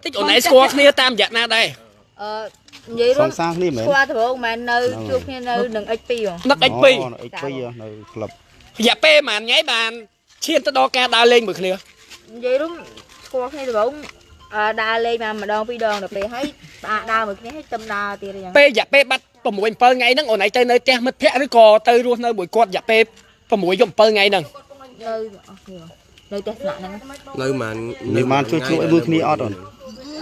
តិចអូនឯងស្គាល់គ្នាតាមរយៈណាដែរ អឺនិយាយ ស រួម ង្សារគ្នាមែន ស្គាល់ដំបូងមិននៅជួបគ្នានៅនឹង X2 ហ៎ នឹក X2 X2 នៅក្លឹប រយៈពេលប្រហែលថ្ងៃបានឈានទៅដល់ការដើរលេងមួយគ្នា និយាយរួមស្គាល់គ្នាដំបូងអឺដើរលេងមកម្ដងពីរដងដល់ពេលហើយផ្អាកដើរមួយគ្នាហើយទៅដើរទៀតអញ្ចឹង ពេលរយៈពេលបាត់6 7ថ្ងៃហ្នឹងអូនឯងទៅនៅផ្ទះមិត្តភ័ក្តិឬក៏ទៅរស់នៅមួយគាត់រយៈពេល6 7ថ្ងៃហ្នឹង នៅអស់គ្នានៅផ្ទះស្នាក់ហ្នឹង នៅម៉ាន មានបានជួយជ្រក់ឲ្យមួយគ្នាអត់អូន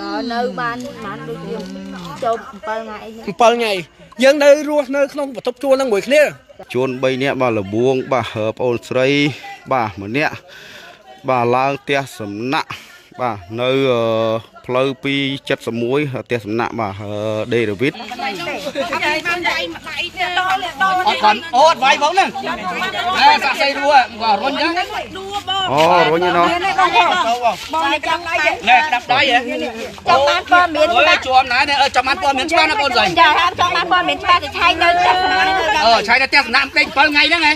អឺនៅបានបានដូចជាចូល7ថ្ងៃអីហ្នឹង 7ថ្ងៃយើងនៅរស់នៅក្នុងបន្ទប់ជួលហ្នឹងមួយគ្នា ជួន3នាក់បាទលបួងបាទប្អូនស្រីបាទម្នាក់បាទឡើងផ្ទះសំណាក់បាទនៅផ្លូវ271ផ្ទះសំណាក់បាទដេរវិត អត់គាត់អូអត់វាយបងហ្នឹងអេសាក់សៃរួគាត់រុញចឹង អូរុញឯណោះ បងនេះចាំដៃណែក្តាប់ដៃហ៎ ចង់បានព័ត៌មាន អូយជាប់ណាស់អឺចាំបានព័ត៌មានច្បាស់ណាបងស្រី ចាហាមចង់បានព័ត៌មានច្បាស់ទៅឆែកនៅផ្ទះស្នាក់ហ្នឹង អឺឆៃនៅផ្ទះសំណាក់ពេញ7ថ្ងៃហ្នឹងហ៎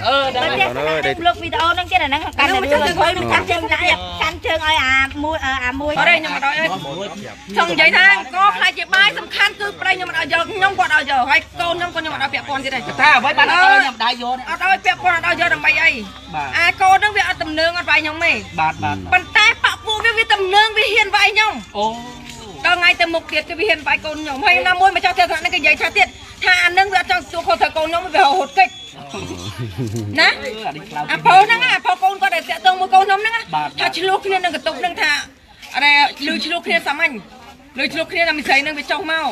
អឺ បើផ្ទះស្នាក់ហ្នឹងលុកវីដេអូហ្នឹងទៀតអាហ្នឹងកាន់តែរឿងហើយកាន់ជើងដាក់កាន់ជើងឲ្យអាមួយអាមួយ អត់ទេខ្ញុំអត់ឲ្យទេចង់និយាយថាកខ្លាចជាបាយសំខាន់គឺប្តីខ្ញុំអត់ឲ្យយកខ្ញុំគាត់ឲ្យយកហើយកូនខ្ញុំក៏ខ្ញុំអត់ឲ្យពាក់ព័ន្ធទៀតទេ ថាអ្វីបានអត់ឲ្យខ្ញុំដៃយក អត់ឲ្យពាក់ព័ន្ធអត់ឲ្យយកដើម្បីអីអាកូនហ្នឹងវាអត់ទំនើងអត់វាយខ្ញុំទេ បាទបាទ ប៉ុន្តែបាក់ពួកវាវាទំនើងវាហ៊ានវាយខ្ញុំ អូ ដល់ថ្ងៃទៅមុខទៀតគឺវាហ៊ានវាយកូនខ្ញុំហើយណាមួយមកចោះទៀតហ្នឹងគេនិយាយថាទៀតថាអានឹងវាអត់ចង់ទទួលខុសត្រូវកូនខ្ញុំវារត់គេចណាអាផោហ្នឹងអាផោកូនគាត់ដែលតាក់ទងមួយកូនខ្ញុំហ្នឹងថាឆ្លោះគ្នានឹងកតុកហ្នឹងថាអរេលឺឆ្លោះគ្នាសាមញ្ញលឺឆ្លោះគ្នាតែមីស្រីហ្នឹងវាចុះមក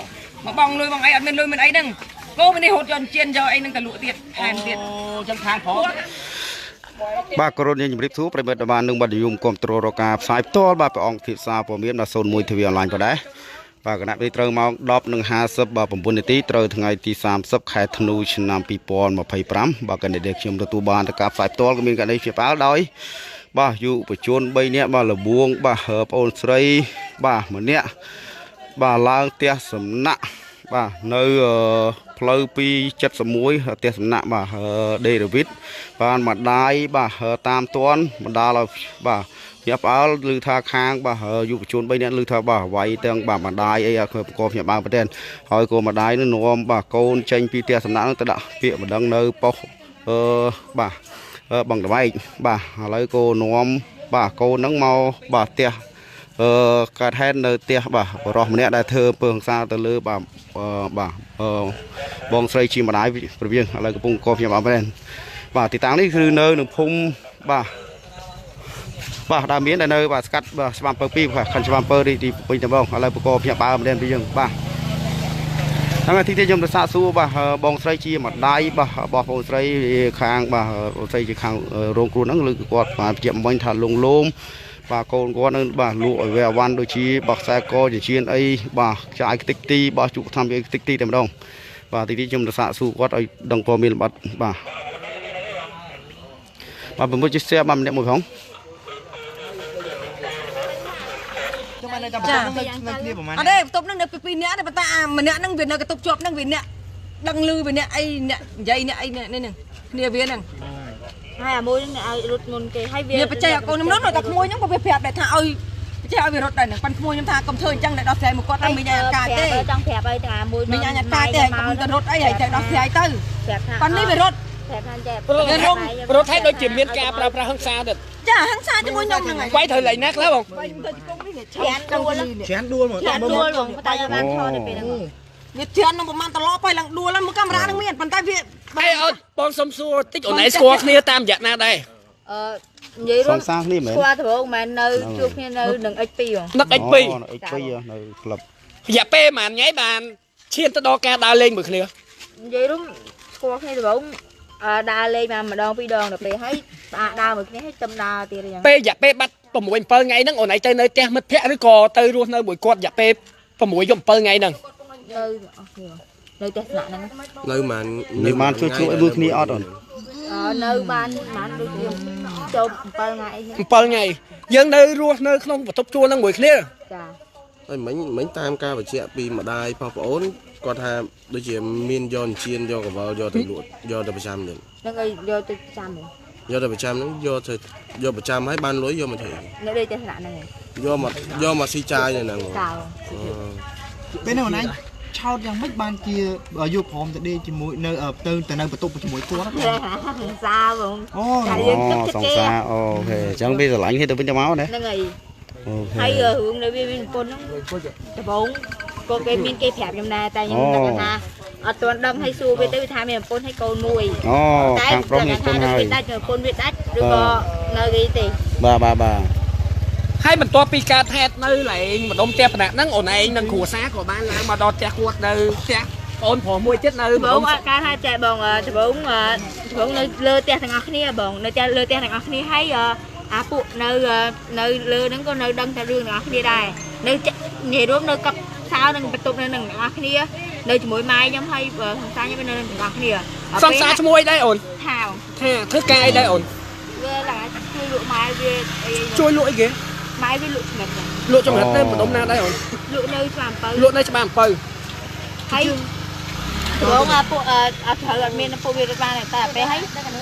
មកបងលុយបងអីអត់មានលុយមានអីហ្នឹងកូននេះរត់យកជៀនយកអីហ្នឹងទៅលក់ទៀតថែមទៀត អូចឹងខាងផង បាទគោរពនាងជម្រាបសួរប្រិយមិត្តបាននឹងបាទនិយមគ្រប់គ្រងរកការផ្សាយផ្ទាល់បាទព្រះអង្គភាសាព័ត៌មានបាទ01 TV អនឡាញក៏ដែរបាទគណៈពេលត្រូវម៉ោង10:50បាទ9នាទីត្រូវថ្ងៃទី30ខែធ្នូឆ្នាំ2025បាទកណិតខ្ញុំទទួលបានតការផ្សាយផ្ទាល់ក៏មានករណីជាផ្អើលដោយបាទយុវជន3នាក់បាទលបួងបាទប្អូនស្រីបាទម្នាក់បាទឡើងផ្ទះសំណាក់បាទនៅផ្លូវ271ផ្ទះសំណាក់បាទដេរវិតបានម្ដាយបាទតាមតនបណ្ដាលឲ្យបាទភ្ញាក់ផ្អើលឮថាខាងបាទយុវជន3នាក់ឮថាបាទវាយទាំងបាទម្ដាយអីឲ្យប្រកបភ្ញាក់ផ្អើលប្រទេសហើយក៏ម្ដាយនឹងនាំបាទកូនចេញពីផ្ទះសំណាក់នឹងទៅដាក់ពាក្យបណ្ដឹងនៅប៉ុស្តិ៍បាទបងតវែកបាទឥឡូវក៏នាំបាទកូននឹងមកបាទផ្ទះកើតហេតុនៅផ្ទះបាទបរោះម្នាក់ដែលធ្វើអំពើហិង្សាទៅលើបាទបាទបងស្រីជាម្ដាយប្រវៀងឥឡូវកំពុងកភ្ញាក់ផ្អើលប្រទេសបាទទីតាំងនេះគឺនៅក្នុងភូមិបាទបាទដើមមានដែលនៅបាទស្កាត់បាទច្បាំពើ2បាទខណ្ឌច្បាំពើទីពេញត្បូងឥឡូវបកភ្ញាក់ផ្អើលម្ដងពីយើងបាទថ្ងៃទីទៀតខ្ញុំទៅសាកសួរបាទបងស្រីជាម្ដាយបាទរបស់បងស្រីខាងបាទបងស្រីជាខាងរោងគ្រូហ្នឹងឬគាត់បាទជាមិញថាលងលោមបាទកូនគាត់នឹងបាទលក់ឲ្យវាអវ៉ាន់ដូចជាបាទខ្សែកចិញ្ចៀនអីបាទចាយខ្ទេចទីបាទជក់ធ្វើវាខ្ទេចទីតែម្ដងបាទទីនេះខ្ញុំទៅសាកសួរគាត់ឲ្យដឹងព័ត៌មានលម្អិតបាទបាទប្រមុខជា share បាទម្នាក់មួយផង ចាអត់ទេបន្ទប់ហ្នឹងនៅពីរនាក់ទេប៉ុន្តែអាម្នាក់ហ្នឹងវានៅកតុបជាប់ហ្នឹងវាអ្នកដឹងលឺវាអ្នកអីអ្នកនិយាយអ្នកអីនេះហ្នឹងគ្នាវាហ្នឹង ហើយអាមួយហ្នឹងឲ្យរត់មុនគេហើយវា វាបច្ចេកឲ្យកូនខ្ញុំរត់តែក្មួយខ្ញុំក៏វាប្រាប់ដែរថាឲ្យបច្ចេកឲ្យវារត់ដែរហ្នឹងប៉ិនក្មួយខ្ញុំថាកុំធ្វើអញ្ចឹងតែដោះស្រាយមកគាត់ទៅមីងអាកាទេ ចង់ប្រាប់ឲ្យតែអាមួយ មីងអាកាទេកុំទៅរត់អីហើយតែដោះស្រាយទៅប៉ិននេះវារត់ ប្រាប់ថាចេះ វារត់រត់ឲ្យដូចជាមានការប្រើប្រាស់ហិង្សាទៀត ចាហិង្សាជាមួយខ្ញុំហ្នឹងហើយ វាយត្រូវលេងណាខ្លះបង វាយទៅជង្គង់នេះវា ច្រានដួល ច្រានដួលមក ច្រានដួលបងតែបានថតទៅពេលហ្នឹង វាច្រាននឹងប្រហែលត្រឡប់ហើយឡើងដួលហើយមើលកាមេរ៉ានឹងមានប៉ុន្តែវា អេអូនបងសុំសួរតិចអូនឯងស្គាល់គ្នាតាមរយៈណាដែរ អឺនិយាយរួម សង្សារគ្នាមែន ស្គាល់ដំបូងមិននៅជួបគ្នានៅនឹង X2 ហ៎ នឹក X2 X2 នៅក្លឹប រយៈពេលប្រហែលថ្ងៃបានឈានទៅដល់ការដើរលេងមួយគ្នា និយាយរួមស្គាល់គ្នាដំបូងអឺដើរលេងមកម្ដងពីរដងដល់ពេលហើយផ្អាកដើរមួយគ្នាហើយទៅដើរទៀតអញ្ចឹង ពេលរយៈពេលបាត់6 7ថ្ងៃហ្នឹងអូនឯងទៅនៅផ្ទះមិត្តភ័ក្តិឬក៏ទៅរស់នៅមួយគាត់រយៈពេល6 7ថ្ងៃហ្នឹង នៅអស់គ្នានៅផ្ទះស្នាក់ហ្នឹង នៅម៉ាន មានបានជួយជ្រក់ឲ្យមួយគ្នាអត់អូន អឺនៅបានបានដូចជាចូល7ថ្ងៃអីហ្នឹង 7ថ្ងៃយើងនៅរស់នៅក្នុងបន្ទប់ជួលហ្នឹងមួយគ្នា ចា ហើយមិញមិញតាមការបញ្ជាក់ពីម្ដាយផងប្អូនគាត់ថាដូចជាមានយកចិញ្ចៀនយកកវលយកទៅលក់យកទៅប្រចាំទៀត ហ្នឹងឲ្យយកទៅចាំហ៎ យកទៅប្រចាំហ្នឹងយកទៅយកប្រចាំឲ្យបានលុយយកមកធ្វើ នៅដេកទេសនៈហ្នឹង យកមកយកមកស៊ីចាយនៅហ្នឹង ចៅ ពេលហ្នឹងអូនឯងឆោតយ៉ាងម៉េចបានជាយកព្រមទៅដេកជាមួយនៅទៅទៅនៅបន្ទប់ជាមួយគាត់ សង្សារបង អូ តែយើងគិត សង្ គេ សារអូខេអញ្ចឹងវាស្រឡាញ់គ្នាទៅវិញទៅមកណា ហ្នឹងហើយ អូខេ ហើយរឿងនៅវាមានប្រពន្ធហ្នឹងដំបងក៏គេមានគេប្រាប់ខ្ញុំដែរតែខ្ញុំដឹងថាអត់ទាន់ដឹងឲ្យសួរវាទៅវាថាមានប្រពន្ធឲ្យកូនមួយ អូខាងប្រុសមានប្រពន្ធហើយ វាដាច់ប្រពន្ធវាដាច់ឬក៏នៅគេទេ បាទបាទបាទ ហើយបន្ទាប់ពីការថែតនៅឡែងម្ដុំផ្ទះប៉ុណ្ណឹងហ្នឹងអូនឯងនិងគ្រួសារក៏បានឡើងមកដល់ផ្ទះគាត់នៅផ្ទះបងប្រុសមួយទៀតនៅ បងអត់ការថាចែបងដំបងដំបងនៅលើផ្ទះទាំងអស់គ្នាបងនៅផ្ទះលើផ្ទះទាំងអស់គ្នាហើយអាពួកនៅនៅលើហ្នឹងក៏នៅដឹងតែរឿងទាំងអស់គ្នាដែរនៅនិយាយរួមនៅកັບសោនឹងបន្ទប់នៅនឹងទាំងអស់គ្នានៅជាមួយម៉ែខ្ញុំហើយសង្សារខ្ញុំនៅនឹងទាំងអស់គ្នា សង្សារឈ្មោះអីដែរអូន ថា ថាធ្វើការអីដែរអូន វាឡើងជួយលក់ម៉ែវាអី ជួយលក់អីគេ ម៉ែវាលក់ចំណិត លក់ចំណិតនៅម្ដុំណាដែរអូន លក់នៅច្បារអំពៅ លក់នៅច្បារអំពៅ ហើយបងអាពួកអត់ត្រូវអត់មានពួកវារត់បានតែពេលហើយ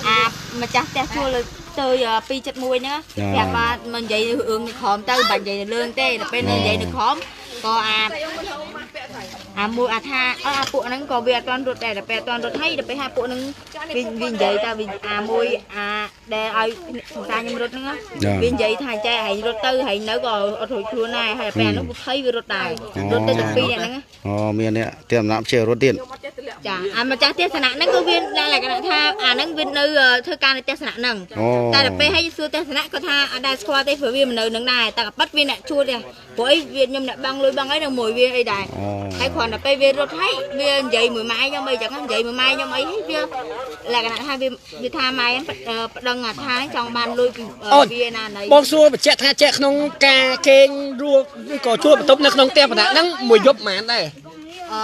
អាម្ចាស់ផ្ទះជួលទៅ271ហ្នឹងប្រាប់ថាមិននិយាយរឿងនៅក្រោមទៅមិនបាច់និយាយនៅលើទេដល់ពេលនិយាយនៅក្រោមក៏អាមួយអាថាអើអាពួកហ្នឹងក៏វាអត់ទាន់រត់ដែរដល់ពេលអត់ទាន់រត់ហើយដល់ពេលហាពួកហ្នឹងវានិយាយថាវាអាមួយអាដែលឲ្យសង្សារខ្ញុំរត់ហ្នឹងវានិយាយថាចែឯងរត់ទៅឯងនៅក៏អត់រួចខ្លួនដែរហើយពេលអានោះវាភ័យវារត់ដែររត់ទៅទាំងពីរហ្នឹង អូមានអ្នកទៀមណាប់ជារត់ទៀត ចាអាម្ចាស់ទេសនៈហ្នឹងគឺវាលក្ខណៈថាអាហ្នឹងវានៅធ្វើការនៅទេសនៈហ្នឹងតែដល់ពេលឲ្យសួរទេសនៈគាត់ថាអត់ដែលស្គាល់ទេព្រោះវាមិននៅនឹងដែរតែក៏ប៉ិតវាអ្នកជួលទេព្រោះអីវាខ្ញុំអ្នកបងលុយបងអីនៅមួយវាអីដែរហើយគ្រាន់តែពេលវារត់ហើយវានិយាយមួយម៉ែខ្ញុំអីចឹងនិយាយមួយម៉ែខ្ញុំអីហើយវាលក្ខណៈថាវាថាម៉ែប្តឹងអាថាចង់បានលុយពីវាណាណី បងសួរបញ្ជាក់ថាជាក់ក្នុងការគេងរੂឬក៏ជួលបន្ទប់នៅក្នុងផ្ទះប៉ុណ្ណឹងហ្នឹងមួយយប់ប៉ុន្មានដែរ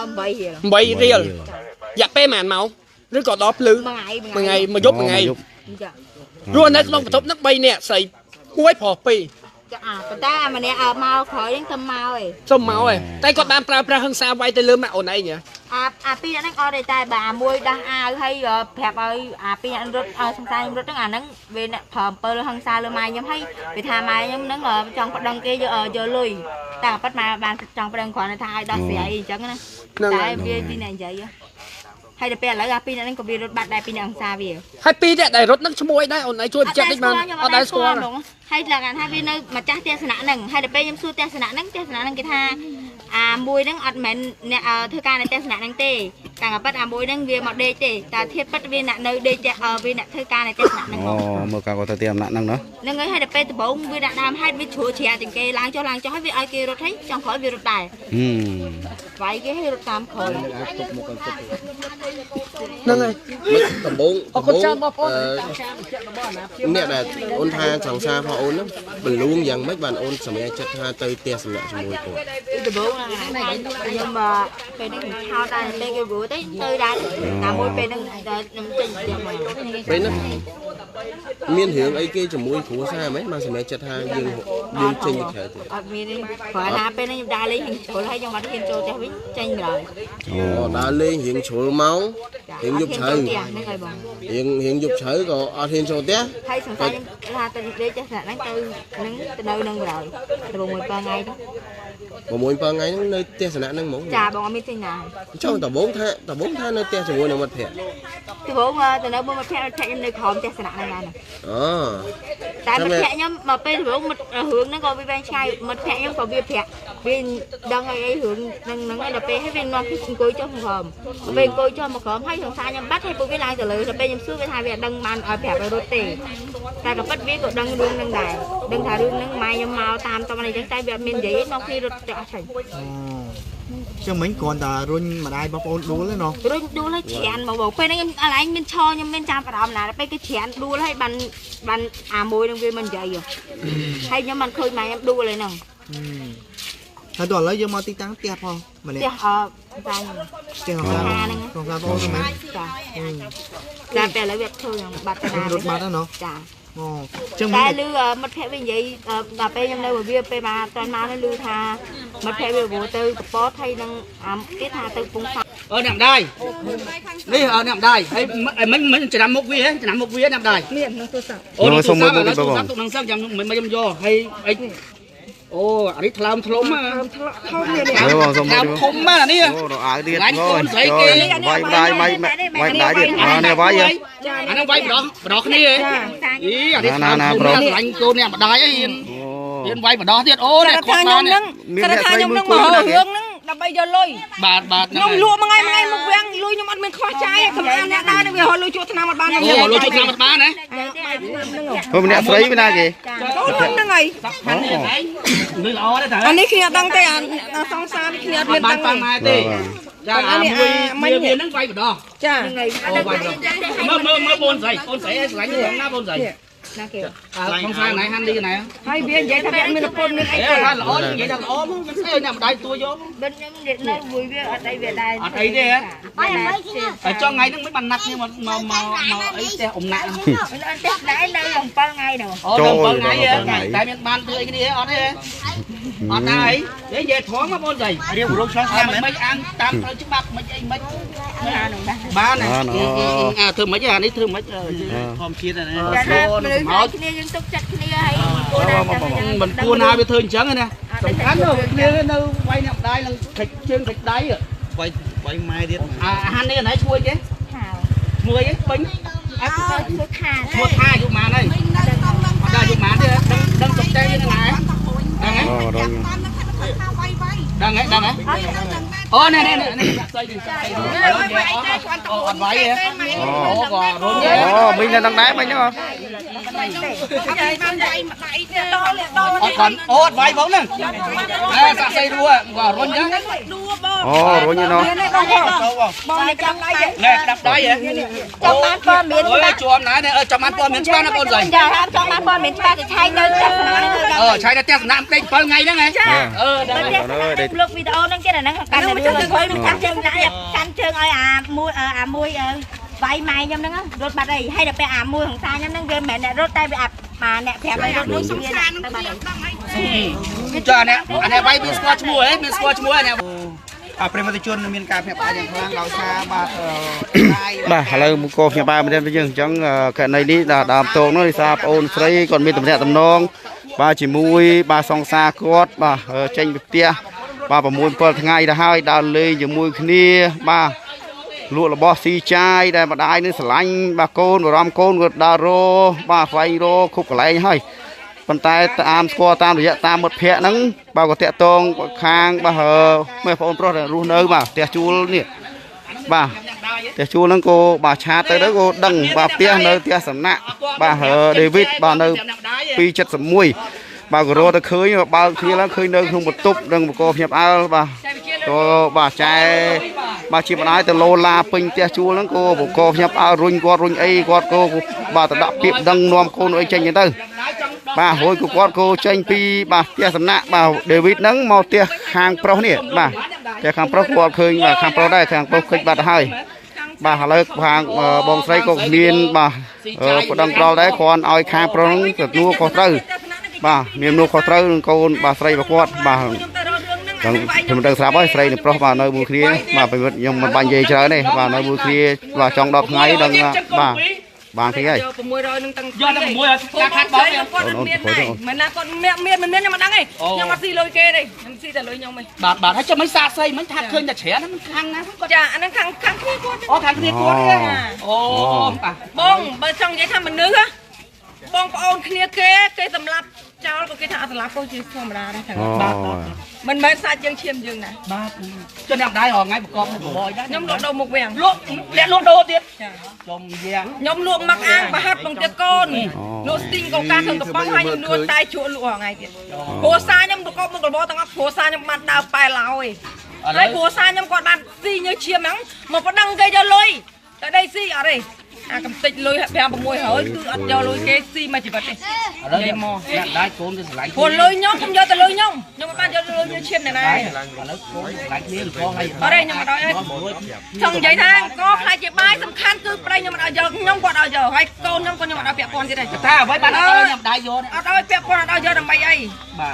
8រៀល 8រៀលរយៈពេលប៉ុន្មានម៉ោងឬក៏ដល់ភ្លឺ មួយថ្ងៃ មួយថ្ងៃមួយយប់មួយថ្ងៃ ចា រស់នៅក្នុងបន្ទប់ហ្នឹង3នាក់ស្រីមួយប្រុស2 ចាអាប៉ុន្តែអាម្នាក់មកក្រោយហ្នឹងទៅមកឯង សុំមកឯងតែគាត់បានប្រើប្រាស់ហិង្សាវាយទៅលើម៉ាក់អូនឯងហ៎ អាពីរនាក់ហ្នឹងអត់ទេតែបើអាមួយដោះអាវហើយប្រាប់ឲ្យអាពីរនាក់រត់ឲ្យសង្សារខ្ញុំរត់ហ្នឹងអាហ្នឹងវាអ្នកប្រើអំពើហិង្សាលើម៉ែខ្ញុំហើយវាថាម៉ែខ្ញុំហ្នឹងចង់ប្តឹងគេយកលុយតែប៉ិតម៉ែបានចង់ប្តឹងគ្រាន់តែថាឲ្យដោះស្រាយអីអញ្ចឹងណាតែវាពីអ្នកនិយាយហើយដល់ពេលឥឡូវអាពីរនាក់ហ្នឹងក៏វារត់បាត់ដែរពីអ្នកហិង្សាវា ហើយពីរនាក់ដែលរត់ហ្នឹងឈ្មោះអីដែរអូនឯងជួយបញ្ជាក់តិចបានអត់ដែលស្គាល់ ហ្មងហើយលក្ខណៈថាវានៅម្ចាស់ទេសនៈហ្នឹងហើយដល់ពេលខ្ញុំសួរទេសនៈហ្នឹងទេសនៈហ្នឹងគេថាអាមួយហ្នឹងអត់មែនអ្នកធ្វើការនៅទេសនៈហ្នឹងទេតែក៏ប៉ិតអាមួយហ្នឹងវាមកដេកទេតែធៀបប៉ិតវាអ្នកនៅដេកវាអ្នកធ្វើការនៅទេសនៈហ្នឹង អូមើលការគាត់ទៅទៀមណាក់ហ្នឹងណា ហ្នឹងហើយហើយដល់ពេលដំបូងវាដាក់ដើមហេតុវាជ្រួជ្រាទាំងគេឡើងចុះឡើងចុះហើយវាឲ្យគេរត់ហើយចង់ក្រោយវារត់ដែរវាយគេឲ្យរត់តាមក្រោយ ហ្នឹងហើយ ដំបង អរគុណច្រើនបងប្អូនតាមការបញ្ជាក់របស់អាណាព្យាបាល អ្នកដែលអូនថាសង្សារផងអូនហ្នឹងបលួងយ៉ាងម៉េចបានអូនសម្រេចចិត្តថាទៅផ្ទះសម្រាប់ជាមួយគាត់ ដំបូងខ្ញុំពេលហ្នឹងខ្ញុំឆោតដែរពេលគេរួចទៅទៅដែរតាមមួយពេលហ្នឹងខ្ញុំចេញផ្ទះមក ពេលហ្នឹងមានរឿងអីគេជាមួយគ្រួសារហ្មងបានសម្រេចចិត្តថាយើងយើងចេញទៅក្រៅទៀត អត់មានទេព្រោះណាពេលហ្នឹងខ្ញុំដើរលេងរៀងជ្រុលហើយខ្ញុំអត់ហ៊ានចូលផ្ទះវិញចេញម្ល៉េះ អូដើរលេងរៀងជ្រុលម៉ោងរៀងយប់ជ្រៅ ហ្នឹងហើយបង រៀងរៀងយប់ជ្រៅក៏អត់ហ៊ានចូលផ្ទះ ហើយសង្សារខ្ញុំថាទៅលេងផ្ទះស្នាក់ហ្នឹងទៅហ្នឹងទៅនៅហ្នឹងម្ល៉េះដំបូងមួយ7ថ្ងៃទៅ 6 7ថ្ងៃហ្នឹងនៅផ្ទះសំណាក់ហ្នឹងហ្មង ចាបងអត់មានចេញណា ចុះដំបូងថានៅផ្ទះជាមួយនឹងមិត្តភក្តិ ដំបូងទៅនៅមួយមិត្តភក្តិខ្ញុំនៅក្រោមផ្ទះសំណាក់ហ្នឹងដែរ អូ តែមិត្តភក្តិខ្ញុំមកពេលដំបូងមិត្តរឿងហ្នឹងក៏វាវែងឆ្ងាយមិត្តភក្តិខ្ញុំក៏វាប្រាប់វាដឹងអីអីរឿងហ្នឹងហ្នឹងហើយដល់ពេលហើយវានាំពីអង្គុយចុះមកក្រោមពេលអង្គុយចុះមកក្រោមហើយសង្សារខ្ញុំបាត់ហើយពួកវាឡើងទៅលើដល់ពេលខ្ញុំសួរវាថាវាអត់ដឹងបានឲ្យប្រាប់ឲ្យរត់ទេតែក៏ពិតវាក៏ដឹងរឿងហ្នឹងដែរដឹងថារឿងហ្នឹងម៉ែខ្ញុំមកតាមតនេះអញ្ចឹងតែវាអត់មាននិយាយនាំគ្នារត់ទៅអស់ចេញ ចឹងមិញគ្រាន់តែរុញម្ដាយបងប្អូនដួលទេណោះ រុញដួលហើយច្រានមកបងពេលហ្នឹងខ្ញុំឥឡូវមានឈរខ្ញុំមានចាំអារម្មណ៍ណាពេលគេច្រានដួលហើយបានអាមួយនឹងវាមិននិយាយហើយខ្ញុំមិនឃើញម៉ែខ្ញុំដួលហើយហ្នឹង ហើយដល់ឥឡូវយើងមកទីតាំងផ្ទះផងម្នាក់ ផ្ទះអតាំង ផ្ទះហ្នឹងក្នុងការបងប្អូនហ្នឹង ចាតែពេលឥឡូវវាធ្វើខ្ញុំបាត់តា រត់បាត់ហើយណោះ ចា ចឹង តែលឺមិត្តភក្តិវានិយាយដល់ពេលខ្ញុំនៅវាពេលមកតន់មកនេះលឺថាមិត្តភក្តិវាព្រោះទៅកពតហើយនឹងទៀតថាទៅពងសា អឺអ្នកម្ដាយនេះអឺអ្នកម្ដាយហើយមិញមិញចំណាំមុខវាចំណាំមុខវាអ្នកម្ដាយ មានក្នុងទូរស័ព្ទ អូសុំមើលមុខនេះបងទុកនឹងសឹងចាំមិនខ្ញុំយកហើយអីអូអានេះថ្លើមធ្លុំ ធំនេះ បងសុំមើល ធំណាស់អានេះ អូដល់អាវទៀតបងវាយម្ដាយវាយវាយម្ដាយទៀតអានេះវាយ អានេះវាយបដោះគ្នាអីអានេះណាណាប្រឡាញ់កូនអ្នកម្ដាយអីហ៊ានហ៊ានវាយបដោះទៀតអូនេះខត់បាន ហ្នឹងសារថាខ្ញុំនឹងមករឿងហ្នឹងដើម្បីយកលុយ បាទបាទ ខ្ញុំលក់មួយថ្ងៃមួយថ្ងៃមកវាំងលុយខ្ញុំអត់មានខ្វះចាយសម្រាប់អ្នកដែរវារកលុយជួថ្នាំអត់បាន អូលុយជួថ្នាំអត់បានណា ព្រោះអ្នកស្រីពីណាគេ ហ្នឹងហើយ នេះល្អទេតើ អានេះគ្នាអត់ដឹងទេអាសង្សារនេះគ្នាអត់មាន បានប៉ាម៉ែទេចាអាមួយវាហ្នឹងវាយបដោះ ចា អូវាយបដោះមើលមើលមើលបងស្រីបងស្រីឲ្យស្រឡាញ់ណាបងស្រី ណាគេ ក្នុងខ្សែណៃហាន់នេះណៃ ហើយវានិយាយថាវាមានប្រពន្ធមានអីទេ ថាល្អនិយាយថាល្អមកមិនស្អីអ្នកម្ដាយទួយក បិណ្ឌខ្ញុំនៅមួយវាអត់អីវាដែរ អត់អីទេហ៎តែចង់ថ្ងៃហ្នឹងមិនបានណាត់គ្នាមកមកមកអីផ្ទះអ៊ំណាក់ ផ្ទះណៃនៅ7ថ្ងៃនោះ អូនៅ7ថ្ងៃតែមានបានធ្វើអីគ្នាអត់ទេអត់ដែរអីនិយាយថងមកបងស្រី រៀបរោគឆ្លងឆ្នាំ មិនអាងតាមផ្លូវច្បាប់មិនអីមិនបានអាធ្វើមិនអានេះធ្វើមិន ធម្មជាតិណា ចាថាមនុស្សគ្នាយើងទុកចិត្តគ្នាហើយ មិនគួរណាវាធ្វើអញ្ចឹងណាសំខាន់គ្នានៅវាយអ្នកម្ដាយនឹងខិចជើងខិចដៃ វាយវាយម៉ែទៀត អាហាននេះណៃឈ្មោះគេឈ្មោះអីពេញ អត់ឈ្មោះថា ឈ្មោះថាអាយុម៉ានហើយអត់ដល់អាយុម៉ានទេដឹងដឹងសុកតែនេះណាដឹងហ៎ដឹងហ៎ដឹងហ៎អូនេះនេះនេះស្អីនេះស្អីអត់វាយហ៎អូក៏រុញ អូមីងនៅនឹងដែរមិញហ្នឹង អត់គាត់អូអត់វាយបងហ្នឹងអេសាក់សីរួក៏រុញចឹង អូរុញណោះ បងនេះចាំដៃ ណែក្តាប់ដៃហ៎ ចង់បានព័ត៌មាន ច្បាស់ជាប់ណាស់ចង់បានព័ត៌មានច្បាស់ណាបងស្រី ចាចង់បានព័ត៌មានច្បាស់ទៅឆែកនៅផ្ទះសំណាក់ អឺឆែកនៅផ្ទះសំណាក់ដេក7ថ្ងៃហ្នឹងហ៎អឺ ដល់លុកវីដេអូហ្នឹងទៀតអាហ្នឹងកាន់តែរឿងកាន់ជើងកាន់ជើងឲ្យអាមួយអាមួយវាយម៉ែខ្ញុំហ្នឹងរត់បាត់អីហើយដល់ពេលអាមួយហង្សាខ្ញុំហ្នឹងវាមិនមែនអ្នករត់តែវាអាបាទអ្នកប្រាប់ឲ្យរត់នោះវាទៅបាត់អីចាអ្នកអាអ្នកវាយមានស្គាល់ឈ្មោះហ៎មានស្គាល់ឈ្មោះអាអ្នក ប្រិមត្តជនមានការភ្ញាក់ផ្អើលយ៉ាងខ្លាំងដោយសារបាទ បាទឥឡូវមកកោភ្ញាក់ផ្អើលមែនទេយើងអញ្ចឹងករណីនេះដើមតងនោះដោយសារប្អូនស្រីគាត់មានតំណែងតំណងបាទជាមួយបាទសង្សារគាត់បាទចេញពីផ្ទះបាទ6 7ថ្ងៃទៅហើយដើរលេងជាមួយគ្នាបាទលក់របស់ស៊ីចាយដែលម្ដាយនឹងស្រឡាញ់បាទកូនបារម្ភកូនគាត់ដើររបាទស្វែងរគ្រប់កន្លែងហើយប៉ុន្តែតាមស្គាល់តាមរយៈតាមមិត្តភ័ក្តិហ្នឹងបាទក៏តាក់តងខាងបាទមេបងប្រុសដែលរស់នៅបាទផ្ទះជួលនេះបាទផ្ទះជួលហ្នឹងក៏បាទឆាតទៅទៅក៏ដឹងបាទផ្ទះនៅផ្ទះសំណាក់បាទដេវីតបាទនៅ271បាទក៏រត់ទៅឃើញបើកគ្នាឡើងឃើញនៅក្នុងបន្ទប់នឹងបកភ្ញាក់ផ្អើលបាទក៏បាទចែបាទជាម្ដាយទៅលោឡាពេញផ្ទះជួលហ្នឹងក៏បកភ្ញាក់ផ្អើលរុញគាត់រុញអីគាត់ក៏បាទទៅដាក់ពាក្យដឹងនាំកូនអីចេញទៅបាទរួចក៏គាត់ក៏ចេញពីបាទផ្ទះសំណាក់បាទដេវីតហ្នឹងមកផ្ទះខាងប្រុសនេះបាទផ្ទះខាងប្រុសគាត់ឃើញបាទខាងប្រុសដែរខាងប្រុសឃើញបាត់ហើយបាទឥឡូវខាងបងស្រីក៏មានបាទប្តឹងប្រល់ដែរគ្រាន់ឲ្យខាងប្រុសហ្នឹងទទួលខុសត្រូវបាទមាននោះខុសត្រូវនឹងកូនបាទស្រីរបស់គាត់បាទខ្ញុំដឹងស្រាប់ហើយស្រីនិងប្រុសបាទនៅមួយគ្នាបាទខ្ញុំមិនបាញ់និយាយច្រើនទេបាទនៅមួយគ្នាបាទចង់10ថ្ងៃដឹងបាទបានគេហើយ 600នឹងតាំង យកតែ600ការខាត់បង គាត់អត់មានដែរមិនណាគាត់មានមានមិនមានខ្ញុំមិនដឹងទេខ្ញុំអត់ស៊ីលុយគេទេខ្ញុំស៊ីតែលុយខ្ញុំឯង បាទបាទហើយចាំមិនសាកសីមិនថាឃើញតែច្រើនហ្នឹងខាងណាគាត់ ចាអាហ្នឹងខាងខាងគ្នាគាត់ អូខាងគ្នាគាត់ទេអូបាទ បងបើចង់និយាយថាមនុស្សបងប្អូនគ្នាគេគេសម្លាប់ចោលក៏គេថាអត់សម្លាប់ក៏ជាធម្មតាដែរថា បាទ មិនមែនសាច់យើងឈាមយើងណា បាទចុះអ្នកម្ដាយរាល់ថ្ងៃប្រកបមុខរបរដែរ ខ្ញុំលក់ដូរមុខវាំង លក់អ្នកលក់ដូរទៀតចំយ៉ាង ខ្ញុំលក់មកអាងប្រហិតបងទៀតកូនលក់ស្ទីងកូកាគ្រឿងកំប៉ុងហើយខ្ញុំលក់តែជក់លក់រាល់ថ្ងៃទៀតគ្រួសារខ្ញុំប្រកបមុខរបរទាំងអស់គ្រួសារខ្ញុំបានដើរប៉ែឡើយហើយគ្រួសារខ្ញុំគាត់បានស៊ីញើឈាមហ្នឹងមកប្តឹងគេយកលុយតែដីស៊ីអត់ទេ អាកំតិចលុយ5 600គឺអត់យកលុយគេស៊ីមកជីវិតទេ ឥឡូវមកអ្នកម្ដាយកូនគេស្រឡាញ់ ព្រោះលុយខ្ញុំខ្ញុំយកទៅលុយខ្ញុំខ្ញុំមិនបានយកលុយខ្ញុំឈាមអ្នកណា ឥឡូវកូនស្រឡាញ់គ្នាកងហើយ អត់ទេខ្ញុំអត់ឲ្យចង់និយាយថាកខ្លាចជាបាយសំខាន់គឺប្តីខ្ញុំមិនឲ្យយកខ្ញុំគាត់ឲ្យយកហើយកូនខ្ញុំក៏ខ្ញុំអត់ឲ្យពាក់ព័ន្ធទៀតទេ ថាអ្វីបានអត់ឲ្យខ្ញុំម្ដាយយក អត់ឲ្យពាក់ព័ន្ធអត់ឲ្យយកដើម្បីអី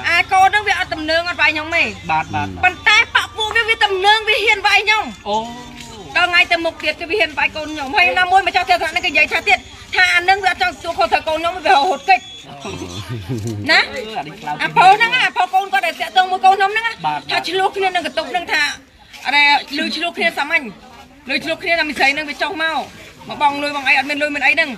អាកូនហ្នឹងវាអត់ទំនើងអត់វាយខ្ញុំទេ បាទបាទ ប៉ុន្តែបាក់ពួកវាទំនើងវាហ៊ានវាយខ្ញុំ អូ ដល់ថ្ងៃទៅមុខទៀតគឺវាហ៊ានវាយកូនខ្ញុំហើយណាមួយម្ចាស់ផ្ទះហ្នឹងគេនិយាយថាទៀតថាអានឹងវាអត់ចង់ទទួលខុសត្រូវកូនខ្ញុំវារត់គេចណាអាផោហ្នឹងអាផោកូនគាត់ដែលតាក់ទងមួយកូនខ្ញុំហ្នឹងថាឆ្លោះគ្នានឹងកតុបហ្នឹងថាអរេលឺឆ្លោះគ្នាសាមញ្ញលឺឆ្លោះគ្នាតែមីស្រីហ្នឹងវាចុះមកមកបងលុយបងអីអត់មានលុយមានអីហ្នឹង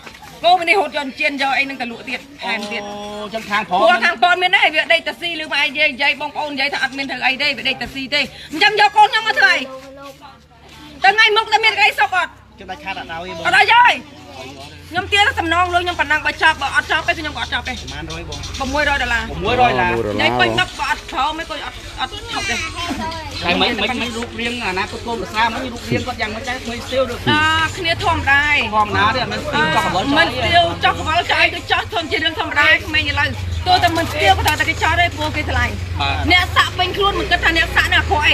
កូននេះរត់យកជៀនយកអីហ្នឹងទៅលក់ទៀតថែមទៀត អូចឹងខាង ព្រោះខាងបងមានដែរវាដេកតាស៊ីឬមកអីនិយាយបងប្អូននិយាយថាអត់មានធ្វើអីទេវាដេកតាស៊ីទេអញ្ចឹងយកកូនខ្ញុំមកធ្វើអីទៅថ្ងៃមុខតែមានអីសុកអត់ ចាំដាច់ខាតអត់ឲ្យបង អត់ឲ្យទេខ្ញុំទាសំណងលុយខ្ញុំប៉ុណ្ណឹងបើចប់បើអត់ចប់ទេខ្ញុំក៏អត់ចប់ទេ ប្រហែល100បង 600ដុល្លារ 600ដុល្លារ ញ៉ៃពេញទឹកបើអត់ព្រមទេក៏អត់អត់ឈប់ទេ តែមិនមិនមិនរូបរាងអាណាគាត់កូនប្រសាមិនរូបរាងគាត់យ៉ាងម៉េចដែរក្មេងស្ទាវឬ អាគ្នាធម្មតា ធម្មតាទេអត់មានស្ទាវចោះកវល មិនស្ទាវចោះកវលចោះអីគឺចោះធំជារឿងធម្មតាក្មេងឥឡូវទោះតែមិនស្ទាវក៏តែគេចោះដែរព្រោះគេថ្លៃអ្នកសាក់ពេញខ្លួនមិនគិតថាអ្នកសាក់នេះអាក្រក់អី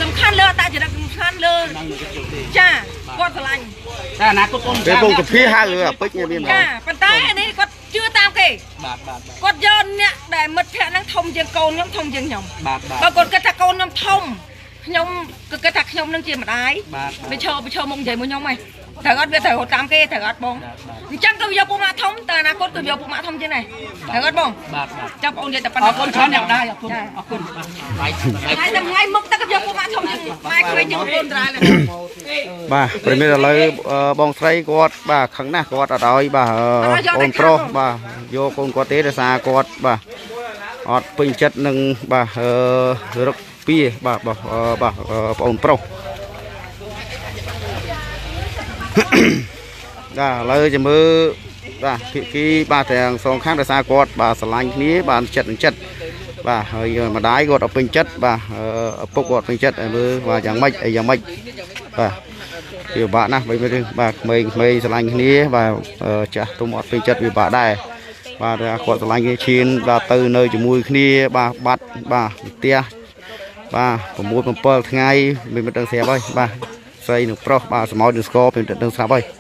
សំខាន់លើអត្តចរិតសំខាន់លើចាគាត់ស្រឡាញ់ តែអនាគតកូន ពេលពងកាភីហៅអាពេជ្រមាន ចាប៉ុន្តែនេះគាត់ជឿតាមគេ បាទបាទ គាត់យកអ្នកដែលមិត្តភក្តិហ្នឹងធំជាងកូនខ្ញុំធំជាងខ្ញុំ បាទបាទ បើគាត់គិតថាកូនខ្ញុំធំខ្ញុំក៏គិតថាខ្ញុំនឹងជាម្ដាយ បាទ វាឈរមុខនិយាយមួយខ្ញុំហីត្រូវអត់វាត្រូវរត់តាមគេត្រូវអត់បងអញ្ចឹងក៏យកពួកម៉ាក់ធំតែអនាគតក៏យកពួកម៉ាក់ធំជាងនេះត្រូវអត់បង បាទបាទ ចាំបងនិយាយតែប៉ុណ្ណឹង អរគុណច្រើនអ្នកម្ដាយអរគុណអរគុណបាទ ហើយតែថ្ងៃមុខទៅក៏យកពួកម៉ាក់ធំជាងម៉ែក្មេងជាងកូនត្រែល បាទប្រិមិត្តឥឡូវបងស្រីគាត់បាទខឹងណាស់គាត់អត់ឲ្យបាទអូនប្រុសបាទយកកូនគាត់ទេដោយសារគាត់បាទអត់ពេញចិត្តនឹងបាទរឹកពីបាទបាទប្អូនប្រុសបាទឥឡូវចាំមើលបាទភាគីបាទទាំងសងខាងដោយសារគាត់បាទស្រឡាញ់គ្នាបាទចិត្តនឹងចិត្តបាទហើយម្ដាយគាត់អត់ពេញចិត្តបាទឪពុកគាត់ពេញចិត្តឲ្យមើលបាទយ៉ាងម៉េចអីយ៉ាងម៉េចបាទវាពិបាកណាស់បីមើលបាទក្មេងៗស្រឡាញ់គ្នាបាទចាស់ទុំអត់ពេញចិត្តវាពិបាកដែរបាទគាត់ស្រឡាញ់គ្នាឈានបាទទៅនៅជាមួយគ្នាបាទបាត់បាទផ្ទះបាទ6 7ថ្ងៃមិនដឹងស្រាប់ហើយបាទស្រីនឹងប្រុសបាទសម្ោចនឹងស្គរមិនដឹងស្រាប់ហើយ។